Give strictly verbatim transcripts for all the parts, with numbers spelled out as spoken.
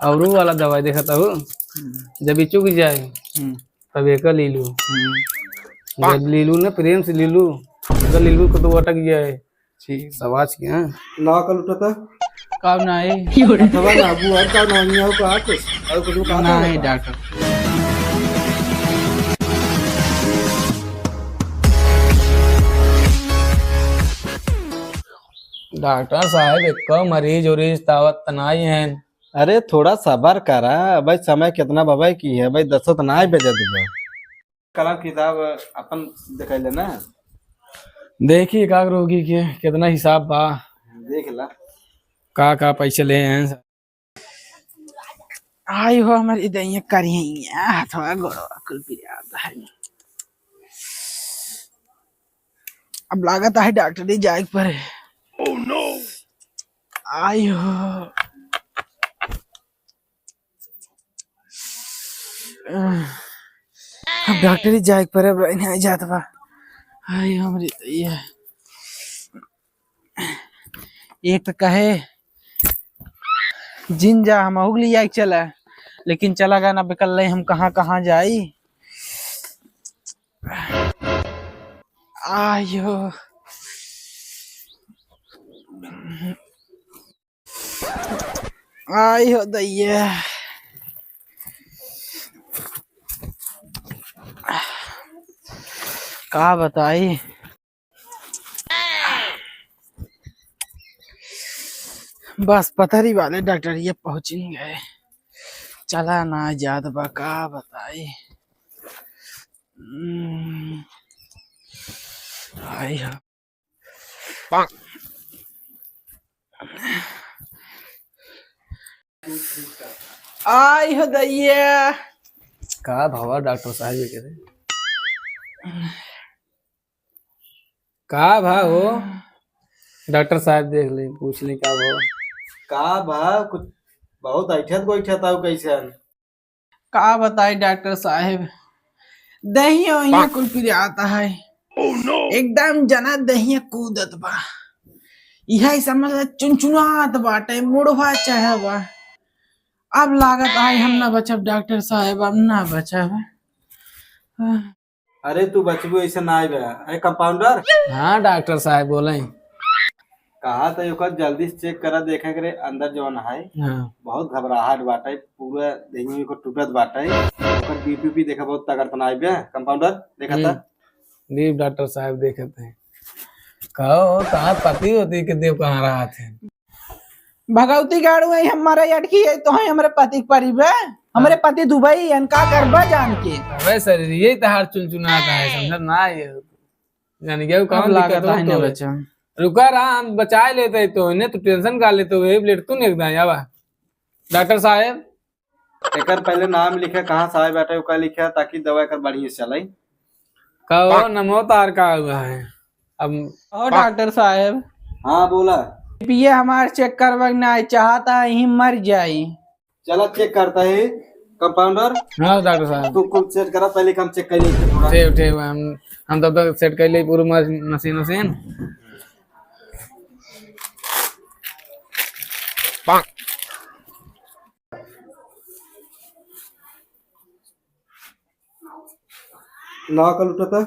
और वो वाला दवाई देखत हूँ, हम्म। जब ये चुक जाए, हम्म। तब एक ले लू। हम्म। जब ले लू ना, प्रेम से ले लू, अगर ले लू को तो अटक जाए। ठीक। सवाज के, हाँ। ना कल उठता? का नाई? अथवा ना, अबू, और का ना, नहीं हो, का कुछ? और कुछ कहा था? नहीं, डॉक्टर। डॉक्टर साहब, एक मरीज उरीज तावत नाई है। अरे, थोड़ा सबर करा, भाई, समय कितना बा भाई की है, भाई, दसो तो नाई बजत बा। कलम किताब अपन देखाई लेना। देखी का रोगी के कितना हिसाब बा। देख ला। का का पैसे ले हैं। आई हो हमारी दैया करिया, थोड़ा गोड़वा कुल पिरात है। अब लागत है डॉक्टरी जाए के परे। Oh no! आई हो। अब डॉक्टरी जाए के परे, अब नहीं जात बा। हाय हमरी दैया। एक तो कहे, "जिन जा, हम अहुक ले जाए के चला," लेकिन चला गा ना, बेकल हम कहाँ कहाँ जाई। आयो। आई हो दैया, का बताई। बस पथरी वाले डॉक्टर ये पहुँच ही गए, चला ना जात बा, का बताई। हम्म, आई हो। आई हो दैया। का भवा डॉक्टर साहब ये कह रहे? का भा हो? डॉक्टर साहब देख ले, पूछ ले का भा। का भा, कुछ बहुत ऐठत गोइठत आओ कैसन? का बताई डॉक्टर साहेब, दहिया वहिया कुल पिरात है। Oh no! एकदम जना दहिया कूदत बा। यही समझ ला चुनचुनात बाटे, मुड़वा चढ़ा बा। अब लागत आई हम ना बचब डॉक्टर साहेब, अब ना बचब। अरे तू बचबू ऐसे ना आइबे। अरे कंपाउंडर। हाँ डॉक्टर साहेब बोले। कहा तो ओकर जल्दी से चेक करा, देखे करे अंदर जवन है। हाँ। बहुत घबराहट बाटे, पूरा देहिया को टूटत बाटे। ओकर बीपी भी देखा बहुत तगड़ तना आइबे। कंपाउंडर देखा था। हम्म। जी डॉक्टर साहब देखत हैं। कहो तहार पति होती के देव कहाँ रहा थे? भगवती गाड़ू है, हमारे अटकी है, तो है हमरे पति के परिबे, हमरे हाँ। पति दुबई है, का करबा जान के? अबे शरीर यही तहार चुनचुनात है, समझत ना ये। जान गया अब कौन लागत दिक्कत हो है तो? बच्चा। रुका रहा, हम बचाए लेते तो, इन्हें तो टेंशन का लेते हो, यही ब्लेड तू नहीं एकदम आवा। डॉक्टर साहब, एकर पहले नाम लिखे, कहाँ से आए बाटे, ओका लिखे, ताकि दवा एकर बढ़िया से चले। का हो, नमो तार का हुआ है? अब ओ डॉक्टर साहब। हाँ, बोला। बीपीए हमार चेक करवा के ना आए, चाहता है यहीं मर जाई। चला चेक करता है, कंपाउंडर। हाँ डॉक्टर साहब। तू कुल सेट करा, पहले हम चेक कर लेते थोड़ा। ठीक, ठीक, हम, हम तब तक सेट कर ले पूरा मस-, मशीन वशीन। ना कल उठता?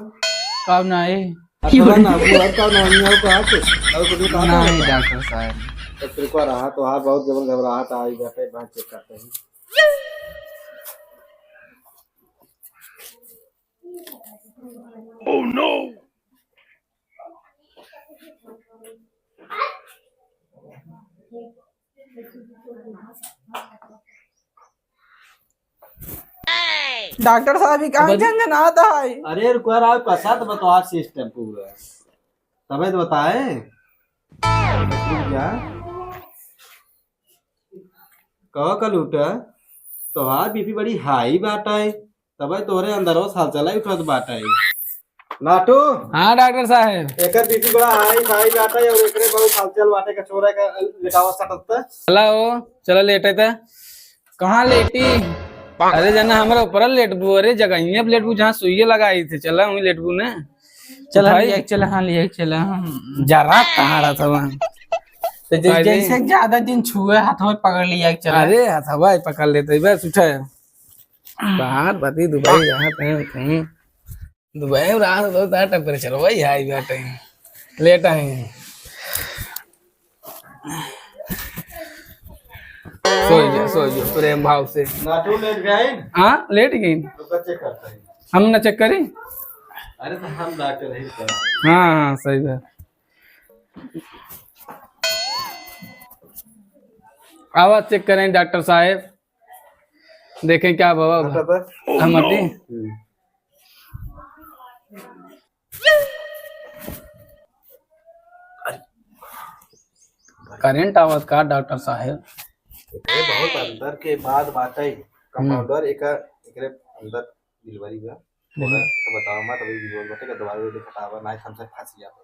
कब ना आए? अथवा ना, वो अब कब ना आए, और कहा कुछ? और कुछ कहा था? नहीं, डॉक्टर साहब। तो फिर को रहा, तो हाँ, बहुत जबरन घबराहट आई जाते, बात चेक करते हैं। Oh no! डॉक्टर साहब, ई कहाँ अबे झनझनात है? अरे रुको यार, आप पसात बताओ सिस्टम पूरा। तबे तो बताए। रुक जा। कहो कलूटा, तोहार बीपी बड़ी हाई बाटा है। तबे तोरे अंदर वो साल चला उठत बाटा है। नाटू। हाँ डॉक्टर साहब। एकर बीपी बड़ा हाई, हाई बाटे और एकरे बहुत हलचल बाटे, कचोरा का लेटावा सटत। चला हो, चला लेटे त। कहाँ लेटी? अरे जना हमरा ऊपर लेटबू, अरे जगहिया पे लेटबू जहाँ सुइया लगाई थे, चला वहीं लेटबू ने। चला उठाई। लिया, चला, हाँ लिया, चला, हाँ। जरा तारा था वहाँ। तो जै-, काहे रे? जैसे ज्यादा दिन छुए, हाथ में पकड़ लिया कि चला। अरे, हथवा ही पकड़ लेते, बस उठे। बाहर पति दुबई रहा कहीं, कहीं। दुबई में रहा तो तार temperature वही high बाटे। लेट आए हैं। सो जा, सो जा, प्रेम भाव से। नाटू लेट गए? हाँ, लेट गई। तो बच्चे करता है। हम ना check करी? अरे, तो हम डॉक्टर ही तो। हाँ, हाँ, सही बात। आवाज check करें डॉक्टर साहब, देखें क्या बाबा। हटा तो। हम हटी? हम्म। Current आवत का डॉक्टर साहब? एकरे बहुत अंदर के बात बाटे। हम्म। Compounder एकर, एकरे अंदर delivery बा। हम्म। थोड़ा सा बतावा मत, अभी delivery बाटे का दवाई वाई दिखावा, ना हमसे फंस जाता।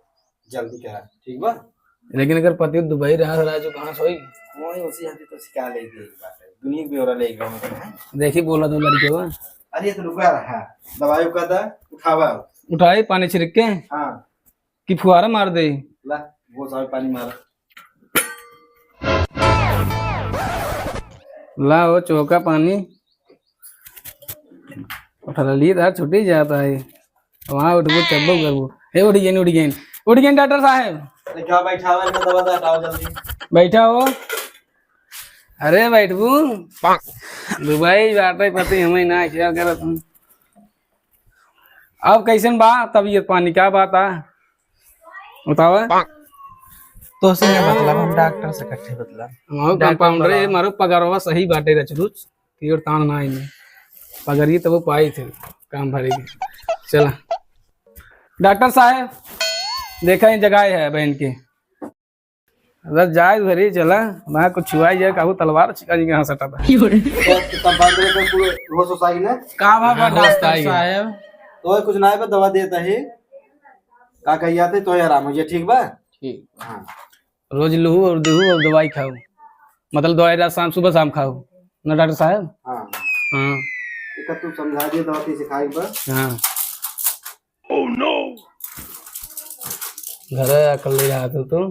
जल्दी करा, ठीक बा? लेकिन अगर पति दुबई रहा, राजू कहाँ से होई? वही उसी हाथी तो सिखा ले गई बात है। दुनिया की ब्यौरा ले गए हैं। देखी बोला तो लड़के बा। अरे तो रुका रहा, दवाई का दा, उठावा। उठाई पानी छिड़क के? हाँ। कि फुहारा मार दे? ला, वो साहब पानी मारा। ला हो चौका पानी। उठा ली तार छुट्टी जाता है। वहाँ उठबो, चब्बो करबो। ए, उठ गए, उठ गए, उठ गए डॉक्टर साहब। अरे क्या बैठा हुआ है, दवा दा, हटाओ जल्दी। बैठा हो। अरे बैठबू। दुबई बाटे पति हमें ना क्या करत हूँ। अब कैसन बा तबीयत पानी, क्या बात आ? बतावा। तो से ना मतलब, हम डॉक्टर से इकट्ठे मतलब। हमारो डॉक्टर compounder है, बुलावा। हमारो पगारवा सही बाटे रचरुच। कि और तान ना आई। पगड़ी तो वो पाई थे, काम भरेगी। चला। डॉक्टर साहब, देखा ये जगह है बहन के। अगर जाए उधर ही चला, वहाँ कुछ छुआई जाए, काबू तलवार छिका जी के यहाँ सटा था। तो कंपाउंडर को पूरे होश होश आई ना? का बाबा हाँ, होश डॉक्टर आई। साहब? तो कुछ ना है, दवा देता है। का कही जाते तो आराम हो जाए, ठीक बा? ठीक। हाँ। रोज लूहू और दूहू और दवाई खाओ, मतलब दवाई रात शाम, सुबह शाम खाओ ना डॉक्टर साहब? हाँ। हाँ। एक तू समझा दिए दवा कैसे खाए बस। हाँ। Oh no! घर है अकल ले रहा तू तो।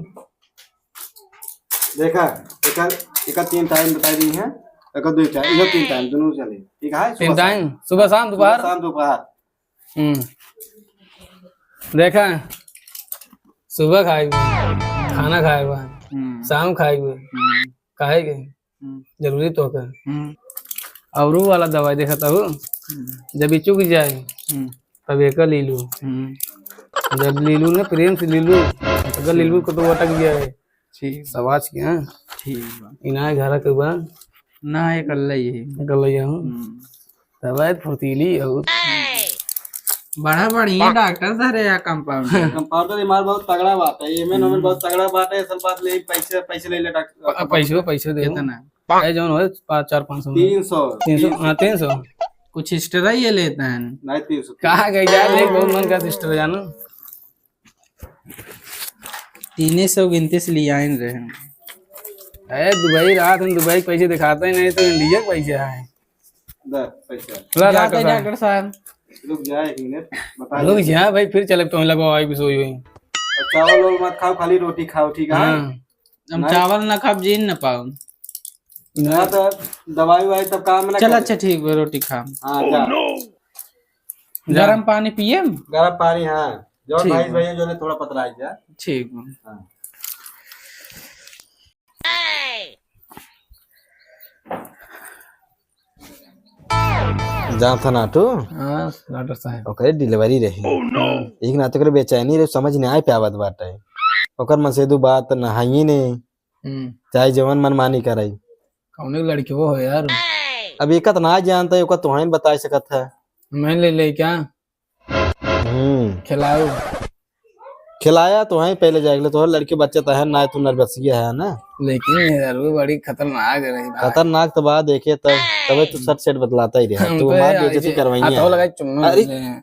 देखा, एकर, एकर तीन टाइम बताई दी है, एकर दो टाइम, इधर तीन टाइम, दोनों चले। ठीक है, तीन टाइम? सुबह शाम, दोपहर? सुबह शाम, दोपहर। हम्म। देखा, सुबह खाए के बा, खाना खाए के बा, हम्म। शाम खाए के बा, हम्म। काहे के? हम्म। जरूरी तो का? हम्म। और वो वाला दवाई देखा था वो, हम्म। जब ये चुक जाए, हम्म। तब एक ले लू। हम्म। जब ले लू ना, प्रेम से ले लू, अगर ले लू को तो अटक गया है। ठीक। सवाच के, हाँ? ठीक बा। इनाय घर के बा? ना, एकल्ले ही। एकल्ले ही हूँ। हम्म। तब आए फुर्तीली हो। बड़ा बढ़िया डॉक्टर धरे या कंपाउंडर। कंपाउंडर हमार बहुत तगड़ा बात है, एमएन ओमएन हम्म। बहुत तगड़ा बात है, असल बात ले पैसे, पैसे ले ले डॉक्टर। प-, पैसे, पैसे दे। कितना? ए, जौन होए, पाँच, चार, पाँच सौ में। तीन सौ। तीन सौ, हाँ, तीन सौ। कुछ extra ये लेता है। नहीं, तीन सौ। कहाँ गई यार, ले बहुत मन का extra जाना। तीन सौ गिनती से लियाइन रहे। ए, दुबई रात में दुबई के पैसे दिखाते ही नहीं, तो इंडिया के पैसे आए। दे, पैसा। ला, ला, जाते डॉक्टर साहब। डॉक्टर साहब। रुक जा एक मिनट, बता रुक दे। जा भाई, फिर चले तो लगवा आई भी सोई हुई। और चावल वावल मत खाओ, खाली रोटी खाओ, ठीक है? हाँ। हम नहीं। चावल ना खाब, जीन ना पाओ। ना तो दवाई ववाई तब काम ना चल, करे। अच्छा, ठीक बा, रोटी खाब। हाँ, जा। जा। गरम पानी पियम? गरम पानी, हाँ। जो ठीक भाई, बा। भाई, जो ने थोड़ा पतला है जा। ठीक बा। हाँ। जान था नाटू? हाँ, डॉक्टर साहब। ओकरे delivery रही। Oh, no! एक नाते ओकरे बेचैनी रहे, समझ नहीं आए पावत बाटे। ओकर मन से दू बात नहाइए नहीं, हम्म। चाहे जवन मनमानी कराई। कौने लड़के वो हो यार? अब एक ना जानता है, ओकर तोहन बता सकत है। मैं ले ले क्या? हम्म। खिलाओ। खिलाया तो है पहले जाके ले, तोहर लड़के बच्चे तो है ना, तू नर्वसिया है ना। लेकिन यार वो बड़ी खतरनाक है भाई। खतरनाक तो बात देखे तब, तबे तू सट सेट बतलाता ही रहे। हम तू तो हमार यार बेइज्जती ऐसे करवाई हाथों है। लगा के चुम्मा अरे, ले हैं।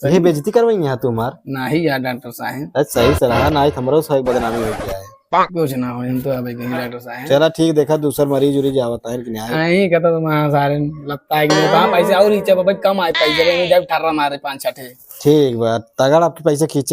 ये बेइज्जती करवाई है तू हमार। नहीं यार डॉक्टर साहब। अरे सही से रहा, ना हमरो से बदनामी हो गया है। कुछ ना हो, हम तो अबे कहीं डॉक्टर साहब। चला ठीक, देखा दूसर मरीज उरीज आवत है कि नहीं आए। नहीं कहता तो वहाँ सारे लगता है कि नहीं, वहाँ पैसे और नीचे बाबा कम आए पैसे, लेकिन जब ठर्रा मारे पाँच छठे। ठीक बा, तगड़ आपके पैसे खींचे।